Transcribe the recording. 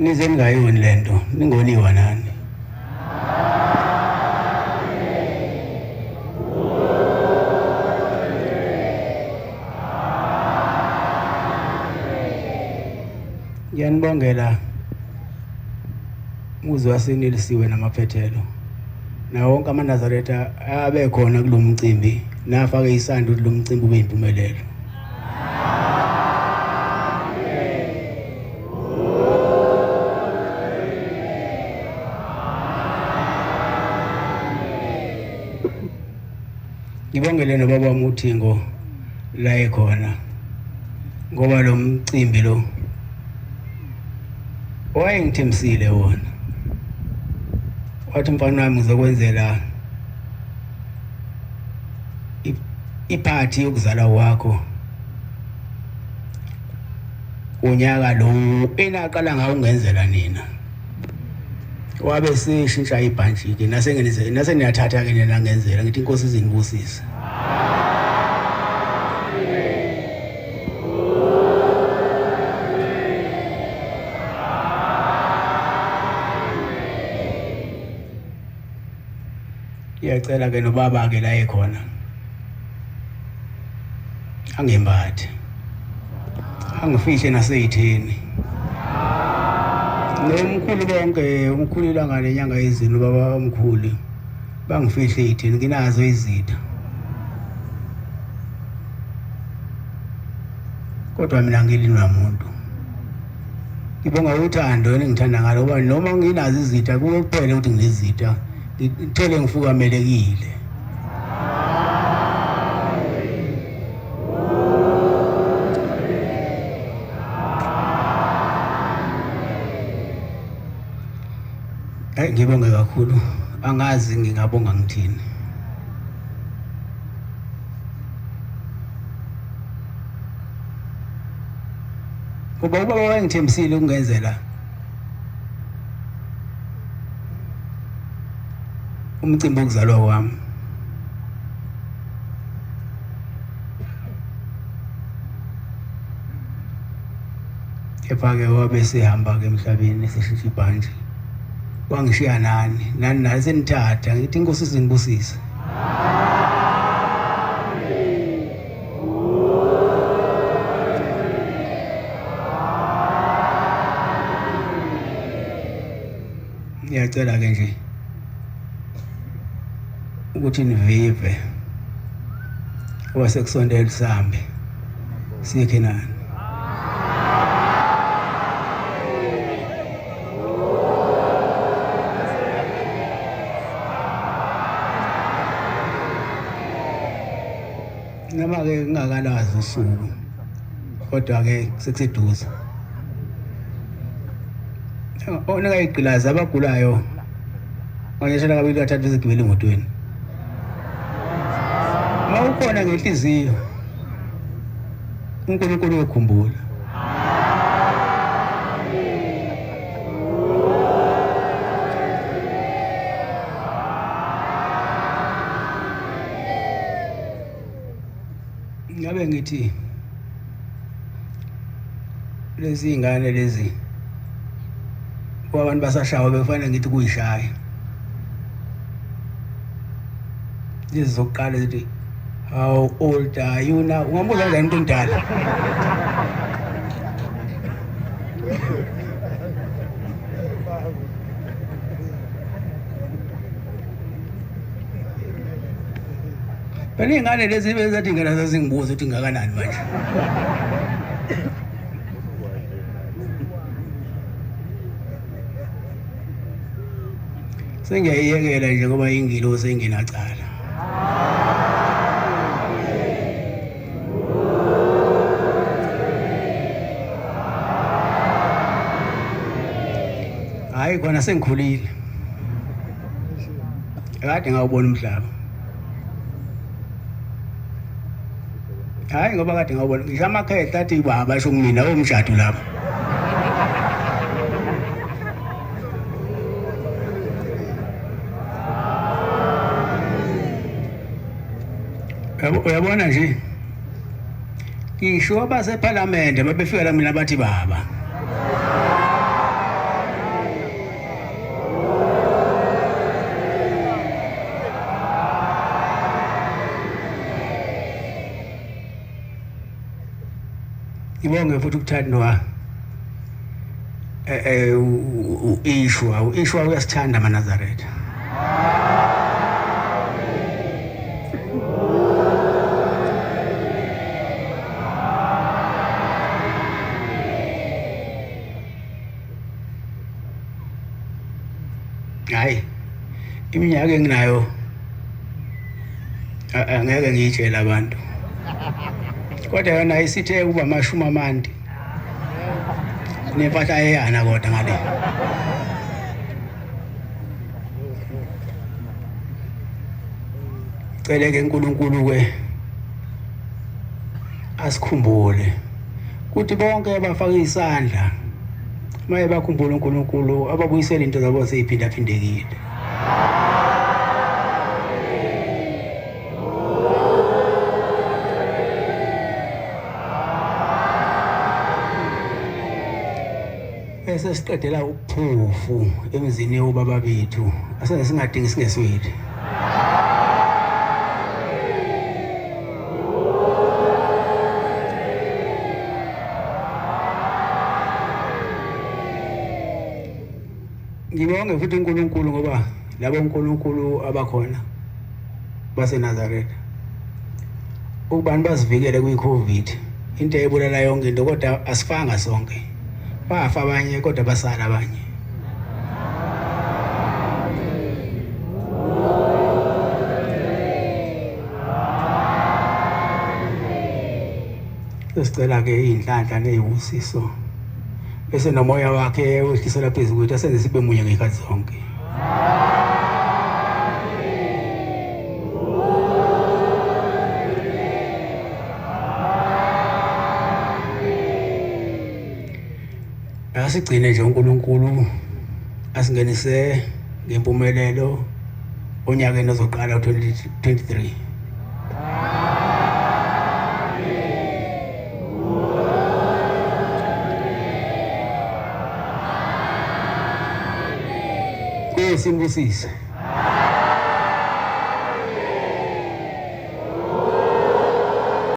Nize ningayoni lento, ningoniwa nani. Ngiyanibongela muzi waseNelisiwe namaphethelo nawo wonke amaNazaretha abekhona kulo mcimbi nafake isandla ukuthi lo mcimbi ube yimpumelelo. Ngibongele nobaba wami uThingo la ekhona ngoba lo mcimbi lo wayengithembisile wona, wathi mfana wami ngizokwenzela iphathi yokuzalwa kwakho unyaka lo enaqala ngawo ungenzela nina. Wabe seshintsha ibhantshi ke nase nase niyathatha ke nina ngenzela ngithi inkosi izinibusise. Ngiyacela ke nobaba ke la ekhona angembathe angifihle naseyitheni nomkhulu bonke umkhulu ilanga nenyanga yezulu baba omkhulu bangifihle eyitheni nginazo izitha kodwa mina ngilinwa muntu. Ngibonga uthando eningithanda ngalo ngoba noma nginazo izitha kuke kuphele ukuthi nginezitha ngithole ngifukamelekile. Hayi ngibonge kakhulu angazi ngingabonga ngithini. Ngoba ubaba wayengithembisile ukungenzela umcimbi wokuzalwa kwami. Kepha-ke wabe esehamba-ke emhlabeni eseshintsha ibhantshi, wangishiya nani nani nani senithatha ngithi inkosi izinibusise. Ngiyacela ke nje ukuthi nivive ngoba sekusondela sihambe siye Khenani. Noma-ke ngingakalazi usuku kodwa-ke sekuseduze. Oningayigqilazi abagulayo onyeshela kabili kathathu bezigibela emotweni. Uma ukhona ngenhliziyo uNkulunkulu uyokhumbula. Ngabe ngithi lezi ngane lezi kwabantu basashawa bekufanele ngithi kuyishaya lezi zokuqala zithi how old are you now ungambuza kanjani umuntu omdala Phela iy'ngane lezi bezathi ingane zazingibuza ukuthi ngakanani manje. Sengiyayiyekela nje ngoba ingilosi engenacala. Hayi khona sengikhulile. Kade ngawubona umhlaba. Hayi ngoba kade ngawubona ngisho amakhehla athi baba esho kumina omshado lapho. Uyabona nje ngisho abasephalamende babefika la mina bathi baba. Ngibonge futhi ukuthandwa u-Ishwa. U-Ishwa uyasithanda amaNazaretha. Hayi, iminyaka enginayo angeke ngiyitshele abantu, kodwa yona isithe kuba amashumi amandi nempahla eyana kodwa ngale. Cele ke uNkulunkulu ke asikhumbule kuthi bonke abafake isandla maye bakhumbule uNkulunkulu ababuyisele into zabo seyiphindaphindekile. Bese siqedela ubuphofu emzini wobaba bethu, asenze singadingi singesweli. Ngibonge futhi uNkulunkulu ngoba labo uNkulunkulu abakhona baseNazaretha ukubani bazivikele kwi-COVID, into ebulala yonke into, kodwa asifanga sonke, bafa abanye kodwa basala abanye. Sesicela-ke iy'nhlanhla ney'busiso bese nomoya wakhe wehlisela phezu kwethu asenze sibe munye ngey'khathi zonke. Asigcine nje uNkulunkulu asingenise ngempumelelo onyakeni ozoqala u-2023. Nkosi nibusise.